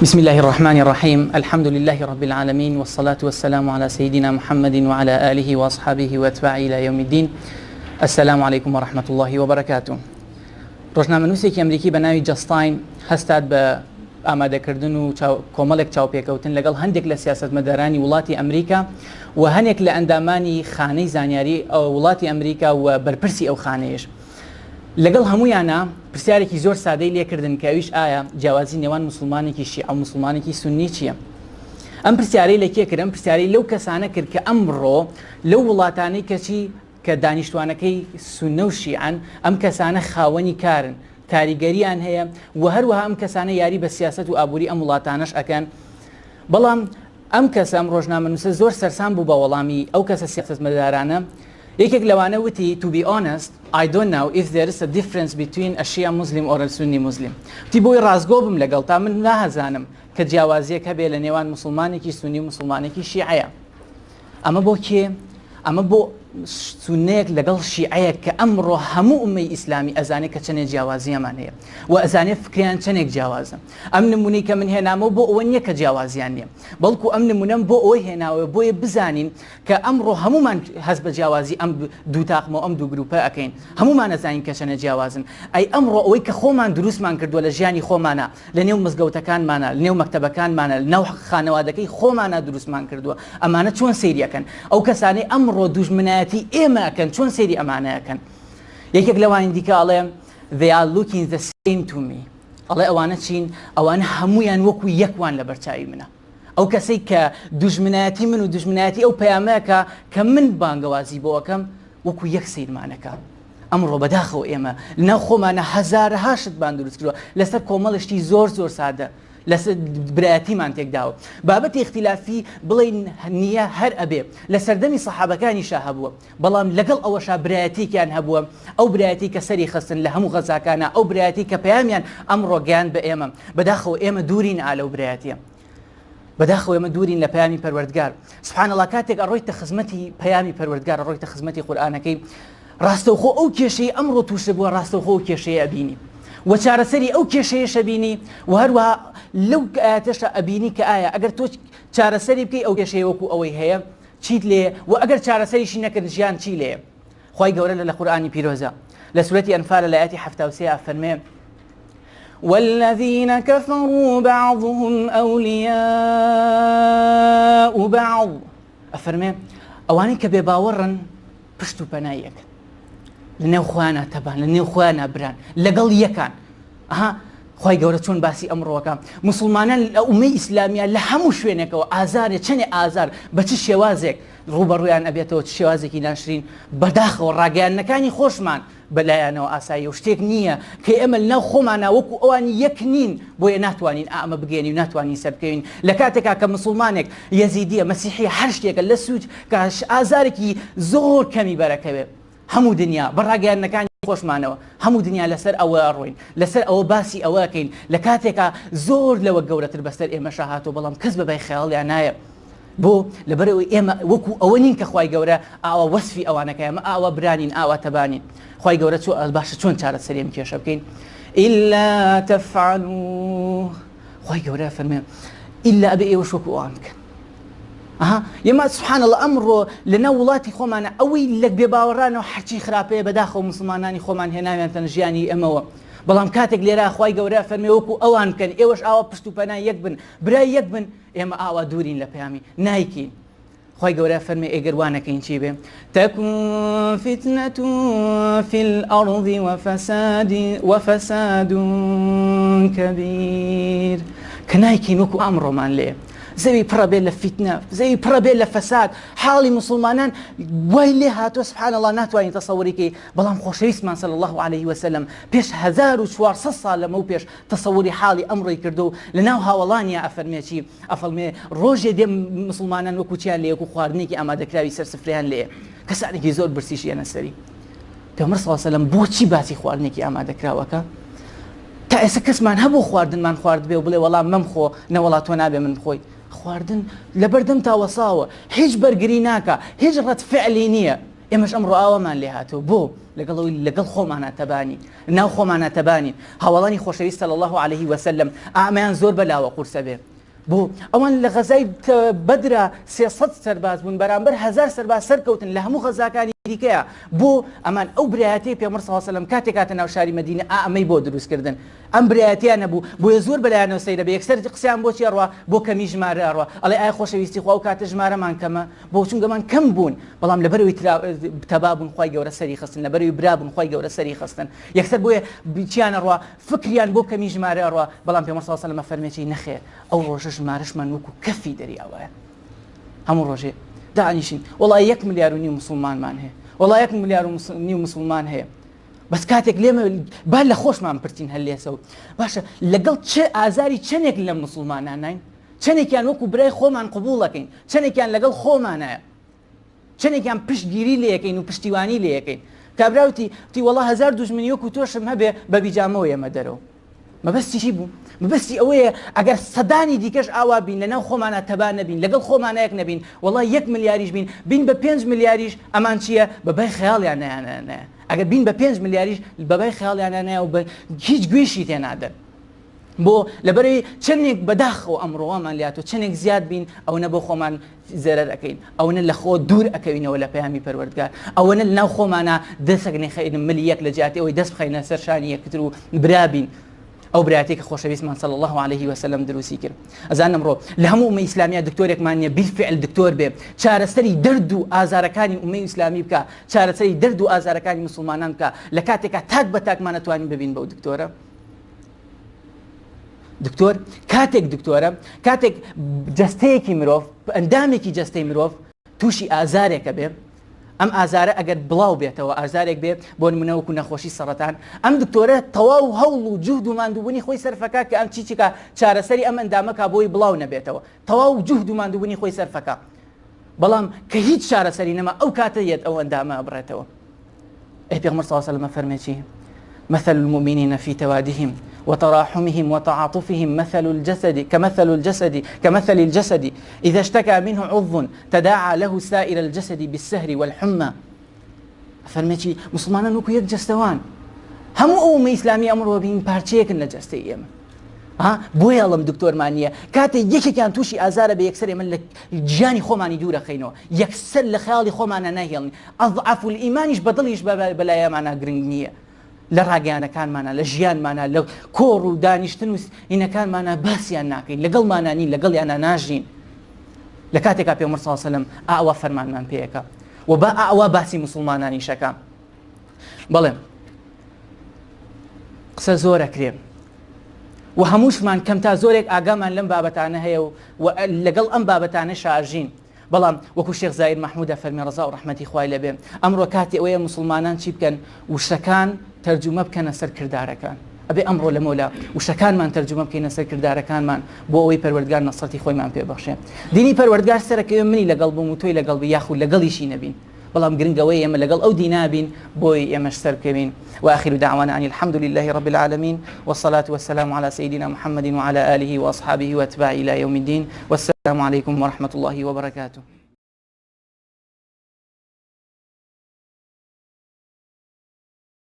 بسم الله الرحمن الرحيم الحمد لله رب العالمين والصلاة والسلام على سيدنا محمد وعلى آله وأصحابه وأتباعه إلى يوم الدين السلام عليكم ورحمة الله وبركاته ڕۆژنامەنووسێکی ئەمریکی بە ناوی جەستاین هەستات بە ئامادەکردن و کۆمەڵێک چاوپێکەوتن لەگەڵ هەندێک لە سیاسەتمەدارانی وڵاتی ئەمریکا و هەنێک لە ئەندامانی خانەی زانیاری وڵاتی ئەمریکا و بەرپرسی ئەو خانەیەش لەگەڵ هەموویانا پرسیارێکی زۆر سادەی لێکردن کە ئەویش ئایا جیاوازی نێوان موسڵمانێکی شیعە و موسڵمانێکی سوننی چییە؟ ئەم پرسیارەی لە کێ کرد؟ ئەم پرسیارەی لەو کەسانە کرد کە ئەمڕۆ لەو وڵاتانەی کەچی کە دانیشتوانەکەی سوننە و شیعەن ئەم کەسانە خاوەنی کارن کاریگەریان هەیە و هەروەها ئەم کەسانە یاری بە سیاسەت و ئابووری ئەم وڵاتانەش ئەکەن بەڵام ئەم کەسە ئەم ڕۆژنامەنووسە زۆر سەرسام بوو بە وەڵامی ئەو کەسە سیاسەتمەدارانە یەکێک لەوانە وتی، To be honest, I don't know if there is a difference between a Shia Muslim or a Sunni Muslim. وتی بۆی ڕاستگۆ بم لەگەڵتا من نازانم کە جیاوازییەک هەبێ لە نێوان موسڵمانێکی سوننی و موسڵمانێکی شیعەیە. ئەمە بۆ کێ؟ ئەمە بۆ سوننەیەک لەگەڵ شیعەیەک کە ئەمڕۆ هەموو ئوممەی ئیسلامی ئەزانێ کە چەنێ جیاوازییەمان هەیە و ئەزانێ فکریان چەنێک جیاوازە. ئەم نموونەی کە من هێنامەوە بۆ ئەوە نییە کە جیاوازیان نییە، بەڵکو ئەم نموونەم بۆ ئەوە هێناوە بۆیە بزانین کە ئەمڕۆ هەموومان هەست بە جیاوازی ئەم دوو تاقمە و ئەم دوو گروپە ئەکەین، هەموومان ئەزانین کە چەنە جیاوازن، ئەی ئەمڕۆ ئەوەی کە خۆمان دروستمان کردووە لە ژیانی خۆمانا، لە نێو مزگەوتەکانمانا، لە نێو مەکتەبەکانمانا، لە ناو خانەوادەکەی خۆمانا دروستمان کردووە، ئەمانە چۆن سەیری ئەکەن؟ ئەو کەسانەی ئەمڕۆ دوژمنایەتی ئێمە ئەکەن چۆن سەیری ئەمانە ئەکەن؟ یەکێک لەوانی دیکە ئەڵێ، They are looking the same to me. ئەڵێ ئەوانە چین؟ ئەوانە هەموویان وەکو یەک وان لەبەر چاوی منە. ئەو کەسەی کە دوژمنایەتی من و دوژمنایەتی ئەو پەیامە ئەکا کە من بانگەوازی بۆ ئەکەم وەکو یەک سەیرمان ئەکا. ئەمڕۆ بەداخەوە ئێمە لەناو خۆمانا هەزارەها شتمان دروست کردوە لەسەر کۆمەڵێ شتی زۆر زۆر سادە لەسەر برایەتیمان تێکداوە. بابەتی ئیختیلافی بڵێین نییە هەر ئەبێ لە سەردەمی سەحابەکانیشا هەبووە. بەڵام لەگەڵ ئەوەشا برایەتیەکیان هەبووە، ئەو برایەتی کە سەری خستن لە هەموو غەزاکانا، ئەو برایەتی کە پەیامیان ئەمڕۆ گەیاند بە ئێمە، بەداخەوە ئێمە دوورین ئا لەو برایەتیە، بەداخەوە ئێمە دوورین لە پەیامی پەروەردگار. سبحان اللە کاتێک ئەڕۆیتە خزمەتی پەیامی پەروەردگار، ئەڕۆیتە خزمەتی قورئانەکەی، ڕاستەوخۆ ئەو کێشەی ئەمڕۆ تووشت بووە ڕاستەوخۆ ئەو کێشەیە ئەبینی و چارەسەری ئەو کێشەیەش ئەبینی و هەروەها لەو ئایەتەشا ئەبینی کە ئایا ئەگەر تۆ چارەسەری بکەی ئەو کێشەیە وەکو ئەوەی هەیە چیت لێیە وە ئەگەر چارەسەریشی نەکرد ژیان چی لێیە خوای گەورە لە لە قورئانی پیرۆزا لە سورەتی ئەنفال لە ئایەتی 73 ئەفەرمێ والذین كفروا بعضهم أولياء بعض ئەفەرمێ ئەوانەی کە بێباوەڕن پشت و پەنای یەکن لە نێو خۆیانە تەبان لە نێو خۆیانە بران لەگەڵ یەکان ئەها خوای گەورە چۆن باسی ئەمڕۆکە موسڵمانان لە ئومەی ئیسلامیە لە هەموو شوێنێکەوە ئازارێ چەنێ ئازار بە چ شێوازێک ڕووبەڕوویان ئەبێتەوە چ شێوازێکی ناشرین بەداخەوە ڕاگەیاندنەکانی خۆشمان بەلایانەوە ئاسایی و شتێک نییە کە ئێمە لەناو خۆمانە وەکو ئەوان یەک نین بۆیە ناتوانین ئامە بگەێنی و ناتوانین سەربکەوین لە کاتێکا کە مسلمانێک یەزیدیە مەسیحی هەر شتێکە لە سوچ کە ئازارێکی زۆر کەمی بەرەکەوێ هەموو دنیا بە ڕاگەیاندنەکانی خۆشمانەوە هەموو دنیا لەسەر ئەوە ئەڕۆین لەسەر ئەوە باسی ئەوە ئەکەین لە کاتێکا زۆر لەوە گەورەتر بەسەر ئێمەشا هاتووە بەڵام کەس بە بای خەیاڵیان نایە بۆ لەبەرئەوەی ئێمە وەکو ئەوە نین کە خوای گەورە ئاوا وەسفی ئەوانەکە ئێمە ئاوا برانین ئاوا تەبانین خوای گەورە چۆ باشە چۆن چارەسەری ئەم کێشە بکەین إلا تفعلوا خوای گەورە فەرمێ إلا ئەبێ ئێوەش وەکو ئەوان بکەن ئەها یەما سبحان اللە ئەمڕۆ لەناو وڵاتی خۆمانە ئەوەی لە بێباوەڕانەوە هەرچی خراپەیە بەداخەوە موسڵمانانی خۆمان هێناویانتەنە ژیانی ئێمەوە بەڵام کاتێک لێرە خوای گەورە فەرمێ وەکو ئەوان بکەن ئێوەش ئاوا پشت و پەنای یەک بن برای یەک بن ئێمە ئاوا دوورین لە پەیامی نایکین خوای گەورە فەرمێ ئێگەر وا نەکەین چی بێ تكن فتنة في الأرض وفساد وفساد كبير کە نایکەین وەکو ئەمڕۆمان لێ زەوی پڕە بێت لە فیتنە زەوی پڕە بێت لە فەساد حاڵی مسلمانان وای لێ هاتووە سبحان الله ناتوانین تەسەوری کەی بەڵام خۆشەویستمان صلی الله عليه وسلم پێش 1400 ساڵ لەمەو پێش تەسەوری حاڵی ئەمڕۆی کردو و لەناو هاوەڵانیا ئەفەرمێ چی ئەفەڵمێ ڕۆژێ دێ مسلمانان وەکو چیان لێ وەکو خواردنێکی ئامادەکراوی سەر سفرەیان لێ کەسانێکی زۆر برسیش یەنە سەری پێغەمبەر صلی الله علیه و سلم بۆچی باسی خواردنێکی ئامادەکراوەکە تا ئێستا کەسمان هەبوو خواردنمان خواردبێ و بڵێ وەڵام مەم خۆ نەوەڵا تۆ نابێ من بخۆی خواردن لەبەردەم تا وەساوە هیچ بەرگری ناکا هیچ ڕەت فعلی نییە. ئێمەش ئەمڕۆ ئاوامان لێ هاتووە بۆ لەگەڵ ئەوەی لەگەڵ خۆمانا تەبانین ناو خۆمانا تەبانین هاوەڵانی خۆشەویست صلی الله علیه وسلم ئامەیان زۆر بەلاوە قورسە بێ بۆ ئەوان لە غەزای بەدرا 300 سەرباز بوون بەرامبەر هەزار سەرباز سەرکەوتن لە هەموو غەزاکانی دیکەیە بۆ ئەمان ئەو برایەتی پێغەمبەر صلی الله علیه وسلم کاتێک هاتە ناو شاری مەدینە ئا ئەمەی بۆ دروستکردن ئەم برایەتیان نەبوو بۆیە زۆر بەلایانەوە سەیرە بێ یەکسەر قسەیان بۆ چی ئەڕوا بۆ کەمی ژمارە ئەڕوا ئەڵێ ئایا خۆشەویستی خوا ئەو کاتە ژمارەمان کەمە بۆ چونکە ئەمان کەم بوون بەڵام لەبەرەوەی ترا تەبا بوون خوای گەورە سەری خستن لەبەرەوەی برا بوون خوای گەورە سەری خستن یەکسەر بۆیە چیان ئەڕوا فکریان بۆ کەمی ژمارە ئەڕوا بەڵام پێغەمبەر صلی اللە علیه و سلم ئەفەرمێ چی نەخێر ئەو ڕۆژە ژمارەشمان وەکو کەفی دەریا وایە هەموو ڕۆژێ دانیشین وەڵا یەک ملیار و نیو مسوڵمانمان هەیە وەڵا یەک ملیار و نیو مسوڵمان هەیە بەس کاتێک لێمە با لە خۆشمان پرسین هەر لێسەوە باشە لەگەڵ چ ئازاری چەندێک لە مسوڵمانان ناین چەندێکیان وەکو برای خۆمان قبوڵەکەین چەندێکیان لەگەڵ خۆمانایە چەندێکیان پشتگیری لێەکەین و پشتیوانی لێەکەین کابرا وتی وتی وەڵا هەزار دوژمنی وەکو تۆشم هەبێ بە بیجامەوە یەمە دەرەوە مەبەستی چی بوو؟ مەبەستی ئەوەیە ئەگەر سەدانی دیکەش ئاوا بین لەناو خۆمانا تەبا نەبین لەگەڵ خۆمانا یەک نەبین وەڵا یەک ملیاریش بین بین بە پێنج ملیاریش ئەمان چییە بە بای خەیاڵیان نایانە ئەگەر بین بە پێنج ملیاریش بە بای خەیاڵیانە نایە و بە هیچ گوێشی تێ نادەن بۆ لەبەرەی چەندێک بەداخەوە ئەمڕۆ وامان لاتۆ چەندێک زیاد بین ئەوەنە بۆ خۆمان زەرەر ئەکەین ئەوەنە لە خۆ دوور ئەکەوینەوە لە پەیامی پەروەردگار ئەوەنە لەناو خۆمانا دەسەک نەخەینە ملی یەک لە جیاتی ئەوەی دەست بخەینە سەر شانی یەکتر و برا بین ئەو برایەتێک کە خۆشەویستمان صلی الله علیه و سلم دروستی کرد ئەزانم ڕۆ لە هەموو ئومەی ئیسلامیە دکتۆرێکمان نییە بالفعل دکتۆر بێ چارەسەری دەرد و ئازارەکانی ئومەی ئیسلامی بکە چارەسەری دەرد و ئازارەکانی مسلمانان بکە لە کاتێکا تاک بە تاکمان ئەتوانین ببین بەو دکتۆرە دکتۆر کاتێک دکتۆرە کاتێک جەستەیەکی مرۆڤ ئەندامێکی جەستەی مرۆڤ تووشی ئازارێکە بێ ئەم ئازارە ئەگەر بڵاو بێتەوە ئازارێک بێ بۆ نمونە وەکو نەخۆشی سەرەتان ئەم دکتۆرە تەواو هەوڵ و جوهد و ماندووبوونی خۆی سەرفەکە کە ئەم چیچکە چارەسەری ئەم ئەندامەکە بۆی بڵاو نەبێتەوە تەواو جوهد و ماندووبوونی خۆی سەرفەکە بەڵام کە هیچ چارەسەری نەما ئەو کاتە یەت ئەو ئەندامە بڕێتەوە ئەی پێغەمبەر صلی اللە علیه و سلم فەرمێ چی؟ مثل المؤمنین فی توادهم وتراحمهم وتعاطفهم مثل الجسد كمثل الجسد كمثل الجسد إذا اشتكى منه عضو تداعى له سائر الجسد بالسهر والحمى فەرمێ چی مسلمانان وەکو یەک جەستەوان هەموو ئەو ئوممەی ئیسلامی ئەمڕۆ بین پارچەیەکن لە جەستەی ئێمە ها بۆیە ئەڵم دکتۆرمان نییە کاتێ یەکێکیان تووشی ئازارە بە یەکسەر ئێمە لە گیانی خۆمانی دوورەخەینەوە یەکسەر لە خەیاڵی خۆمانە ناهێڵین ئەضعف الئیمانیش بە دڵیش بەلایەمانە گرنگ نییە لە ڕاگەیانەکانمانە لە ژیانمانە لە کۆڕ و دانیشتن و هینەکانمانە باسیان ناکەین لەگەڵمانە نین لەگەڵیانە ناژین لە کاتێکا پێغەمبەر صلی الله علیه و سلم ئاوا فەرمانمان پێیەکە و با ئاوا باسی مسلمانانیشەکە بەڵێ قسە زۆر ئەکرێ و هەمووشمان کەم تا زۆرێک ئاگامان لەم بابەتانە هەیە و لەگەڵ ئەم بابەتانە شاژین بەڵام وەکو شێخ زایر مەحموودە فەرمی ڕەزا و ڕەحمەتی خوای لێبێ ئەمڕۆ کاتی ئەوەیە موسڵمانان چی بکەن وشەکان تەرجومە بکەنە سەر کردارەکان ئەبێ ئەمڕۆ لەمەولا وشەکانمان تەرجومە بکەینە سەر کردارەکانمان بۆ ئەوەی پەروەردگار نەسرەتی خۆیمان پێ بەخشێ دینی پەروەردگار سەرەکەوێ منی لەگەڵ بووم و تۆی لەگەڵ بی یاخود لەگەڵیشی نەبین بەڵام گرنگ ئەوەیە ئێمە لەگەڵ ئەو دینە بین بۆی ئێمەش سەربکەوین وآخر دعوانا أن الحمد لله رب العالمين والصلاة والسلام على سيدنا محمد وعلى آله وأصحابه وأتباعه إلى يوم الدين والسلام عليكم ورحمة الله وبركاته.